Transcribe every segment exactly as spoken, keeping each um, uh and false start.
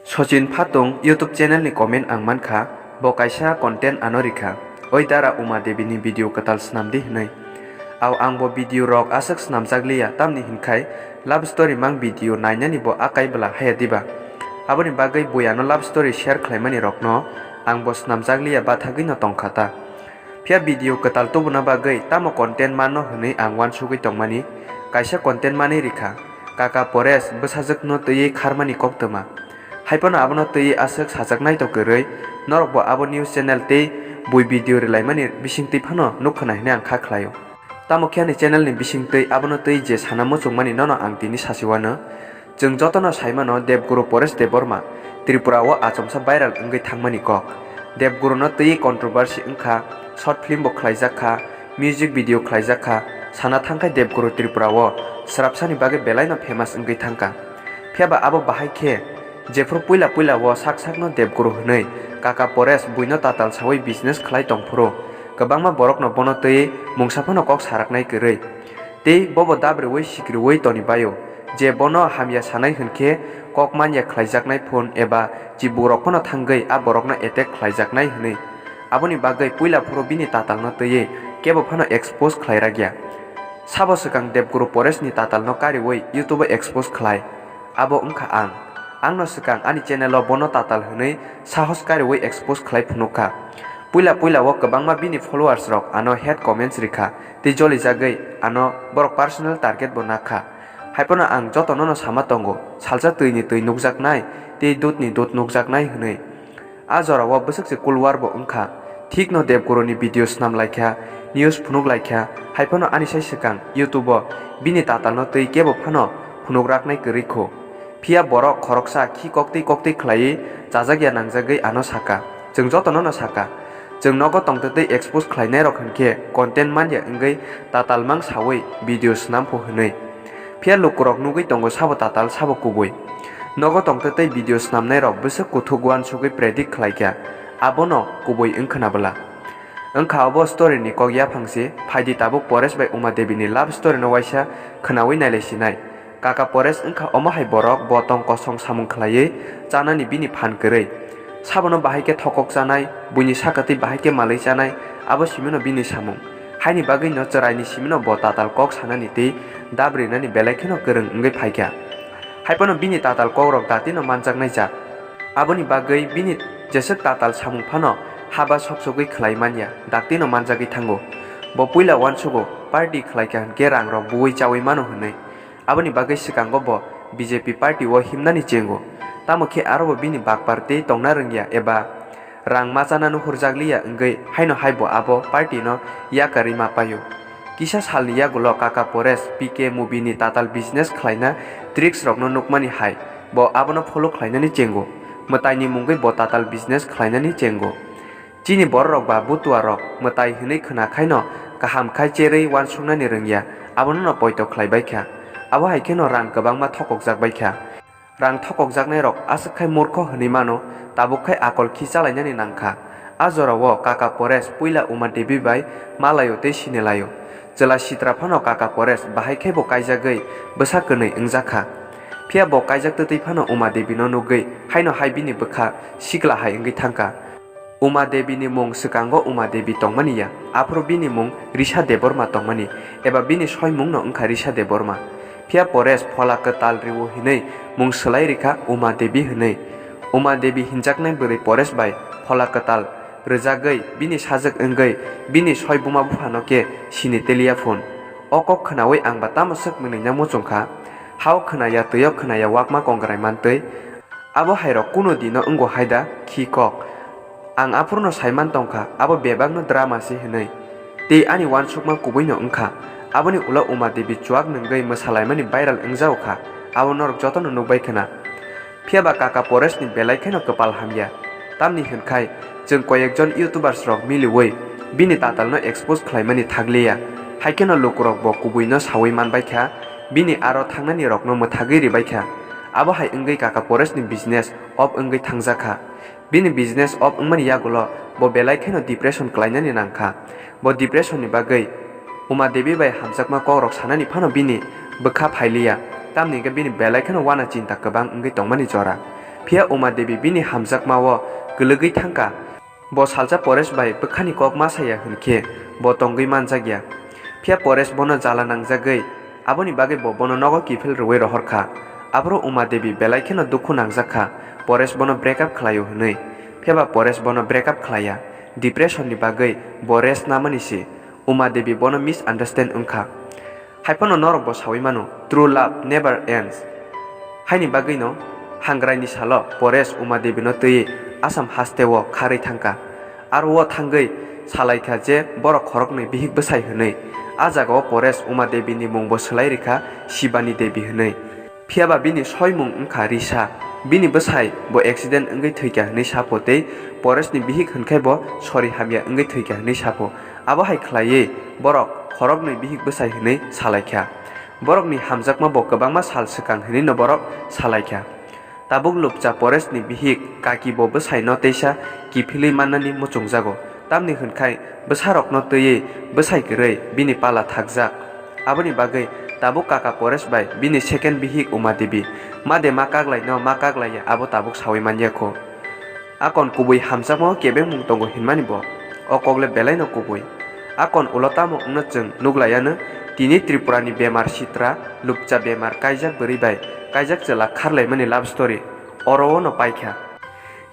Sochin Phatung YouTube channel ni comment ang mankha, bo kaisa content ano rikha, oi dara Uma Devi ni video kwtal snamdi hwnwi. Au ang bo video rok aswk snamjakliya, tamni hinkhai love story mang video nainani bo akai bwla haya diba? Aboni bagwi bui ano love story share khlaimani rokno ang bo snamjakliya, bathagwi no tongkha ta. Phiya video kwtal tubuna bagwi tamo content mano hwnwi ang uansugwi tongmani, kaisa content manwi rikha, Kaka Pores bwsajwkno twiwi kharmani koktwma. Haiphano abono twiwi aswk sajak naithok kwrwi, norokbo abo news channel tei bui video rwlaimani bisingtwi phano nukkhwna hwnwi ang kha khlaio. Tamo khe ani channel ni bisingtwi abono twiwi je sana muchungmani nono ang tini sasiwano. Chwng jotono saimano Devguru Paresh Debbarma Tripura o achomsa viral wngwi thangmani kok. Devguru no twiwi controversy wngkha, short film bo khlaijak kha, music video khlaijak kha, sana thangkhai Devguru Tripura o swrapsani bagwi belaino famous wngwi thangkha. Phiyaba abo bahai khe jephru puila puila o sak sakno Devguru hwnwi Kaka Paresh buino tatal sawi business khlai tongphuru, kwbangma borokno bono twiwi mungsa phano kok saraknai kwrwi. Tei bobo dabriwi sikriwi toni baio, je bono hamya sanai hwnkhe kok manya khlaijaknai phone eba chibukrok phano thangwi a borokno attack khlaijaknai hwnwi. Aboni bagwi puila phuru bini tatalno twiwi kebo phano expose khlairakya. Sabo swkang Devguru Paresh ni tatalno kariwi YouTube o expose khlai. Abo wngkha ang. Angno swkang ani channel o bono tatal hwnwi sahos kariwi expose khlai phunukha. Puila puila o kwbangma bini followers rok ano hate comments rikha tei jolijagwi ano borok personal target bo nakha. Haiphano ang jotono no sama tongo, salsa twi ni twi nukjaknai tei dudh ni dudh nukjaknai hwnwi. A jorao bwswk se kulwar bo wngkha. Thikno Devguru ni video snam laikha, news phunuk laikha, haiphano ani sai swkang YouTube o bini tatalno twi kebo phano phunuk raknai kwrwi kho. Phiya borok khoroksa khi koktwi koktwi khlaiwi chajakya nangjagwi ano saka. Chwng jotono no saka. Chwng nogo tongtwtwi expose khlainairok hwnkhe content manya wngwi tatal mang sawi video snam pho hwnwi. Phiya lukurok nugwi tongo sabo tatal sabo kubui. Nogo tongtwtwi video snamnairok bwswk kuthuk uansugwi predict khlaikha, abono kubui wngkhwna bwla. Wngkha obo story ni kok yaphang se, phaidi tabuk Paresh bai Uma Devi ni love story no waisa khwnawi nailai sinai. Kaka Paresh wngkha omo hai borok, bo tong kosong samung khlaiwi chanani bini phan kwrwi. Sabono bahai khe thokok chanai, buini sakatwi bahai khe malwi chanai, abo simino bini samung. Haini bagwino chwraini simino bo tatal kok sanani tei dab rinani belai kheno kwrwng wngwi phaikha. Haiphano bini tatal kokrok datino manjaknai jak. Aboni bagwi bini jeswk tatal samung phano haba soksogwi khlai manya, daktino manjagwi thango. Bo puila uansugo party khlaikha hwnkhe rangrok buwi chawi mano hwnwi. Aboni bagwi swkango bo B J P party o himnani chengo. Tamo khe aro bo bini bakpar tei tongna rwngya eba rang machana nuhurjakliya wngwi haino hai bo abo party no yakarwi ma paio. Kisa salni yagulo Kaka Paresh P K movie ni tatal business khlaina tricks rokno nukmani hai bo abono follow khlainani chengo. Mwtaini mungwi bo tatal business khlainani chengo. Chini bororok ba butuarok mwtai hwnwi khwna khaino kaham khai cherwi uansuknani rwngya, abono no poito khlai bai kha. Abo hai kheno rang kwbangma thokokjak bai kha. Rang thokokjaknairok aswk khai murkho hwnwi mano, tabuk khai akol khi chalainani nang kha. A jorao Kaka Paresh puila Uma Devi bai malaio tei sinilaio. Chwla sitra phano Kaka Paresh bahai khai bo kaijagwi bwsa kwnwi wngjak kha. Phiya bo kaijak twtwi phano Uma Devi no nugwi haino hai bini bwkha sikla hai wngwi thang kha. Uma Devi ni mung swkango Uma Devi tongmani ya, aphuru bini mung Risha Debbarma tongmani, eba bini soimung no wngkha Risha Debbarma. Phiya Paresh phola kwtal rwo hinwi mung swlai rikha Uma Devi hinwi. Uma Devi hinjaknai bwrwi Paresh bai phola kwtal rwjagwi bini sajwk wngwi bini soi buma buphano khe sini teliya phun. O kok khwnawi ang ba tamo swk mwnwina muchung kha. Hao khwnaya, twio khwnaya, wakma kongrai mantwi. Abo hairok kuno dino wngo haida khi kok. Ang aphurno saiman tongkha, abo bebakno drama se hinwi. Tei ani uansukma kubuino wngkha. Aboni ulo Uma Devi chuak nwngwi mwsalaimani viral wngjago kha. Abo norok jotono nukbai khwna. Phiyaba Kaka Paresh ni belai kheno kwpal hamya. Tamni hwnkhai, chwng koyekjon YouTubers rok miliwi bini tatalno expose khlaimani thakliya. Haikheno lukurokbo kubuino sawi manbaikha, bini aro thangnani rokno mwthagwi ribaikha. Abo hai wngwi Kaka Paresh ni business off wngwi thangjakha. Bini business off wngmani yagulo bo belai kheno depression klainani nangkha. Bo depression ni bagwi Uma Devi bai hamjakma kokrok sanani phano bini bwkha phailiya, tamni hwnkhe bini belai kheno uana chinta kwbang wngwi tongmani jora. Phiya Uma Devi bini hamjakmao kwlwgwi thangkha. Bo salsa Paresh bai bwkhani kok ma saya hwnkhe bo tongwi manjakya. Phiya Paresh bono jala nangjagwi, aboni bagwi bo bono nogo kiphil rwui rohorkha. Aphuru Uma Devi belai kheno dukhu nangjakha, Paresh bono breakup khlaio hwnwi. Phiyaba Paresh bono breakup khlaiya, depression ni bagwi bo rest namani se. Uma Devi bono misunderstand wngkha. Haiphano norokbo saui mano, true love never ends. Haini bagwino hangraini salo Paresh Uma Devino twiwi Assam hasteo kharwi thangkha. Aro o thangwi salaikha je borok khoroknwi bihik bwsai hwnwi. A jagao Paresh Uma Devini mungbo swlai rikha Shibani Devi hwnwi. Phiyaba bini soimung wngkha Risa. Bini bwsai bo accident wngwi thwikha hwnwi sapho tei Pareshni bihik hwnkhe bo sori hamya wngwi thwikha hwnwi sapho. Abo hai khlaiwi borok khoroknwi bihik bwsai hwnwi salaikha. Borokni hamjakma bo kwbangma sal swkang hwnwino borok salaikha. Tabuk Lupcha Pareshni bihik Kaki bo bwsaino teisa kiphilwi mannani muchungjago. Tamni hwnkhai bwsarokno twiwi bwsai kwrwi bini pala thakjak. Aboni bagwi tabuk kaka Paresh bai bini second bihik Uma Devi ma de ma kaklaino ma kaklaiya abo tabuk saui manya kho. Akon kubui hamjakmao kebengmung tongo hinmani bo. O kokle belaino kubui. Akon ulo tamo wngno chwng nuglaiano, tini Tripurani bemar sitra, lupcha bemar kaijak bwrwi bai kaijak chwla kharlaimani love story. Oro-o no paikha.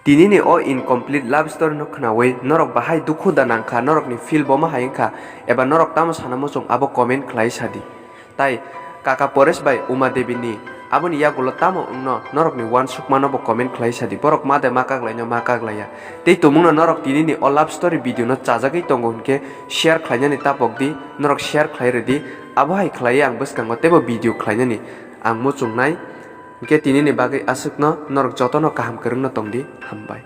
Tinini o incomplete love story no khwnaui norok bahai dukhu da nangkha, norokni feel bo ma hai wngkha, eba norok tamo sana muchung abo comment khlai sadi. Tai kaka Paresh bai Uma Devi ni aboni yagulo tamo wngno norokni uansukmano bo comment khlai sadi, borok ma de ma kaklaino ma kaklaiya. Tei tumungno norok tinini o love story video no chajagwi tongo hwnkhe share khlainani tapok di, norok share khlai rwdi, abo hai khlaiwi ang bwskango teibo video khlainani ang muchungnai. Hwnkhe tinini bagwi aswkno, norok jotono kaham kwrwngno tongdi, hambai.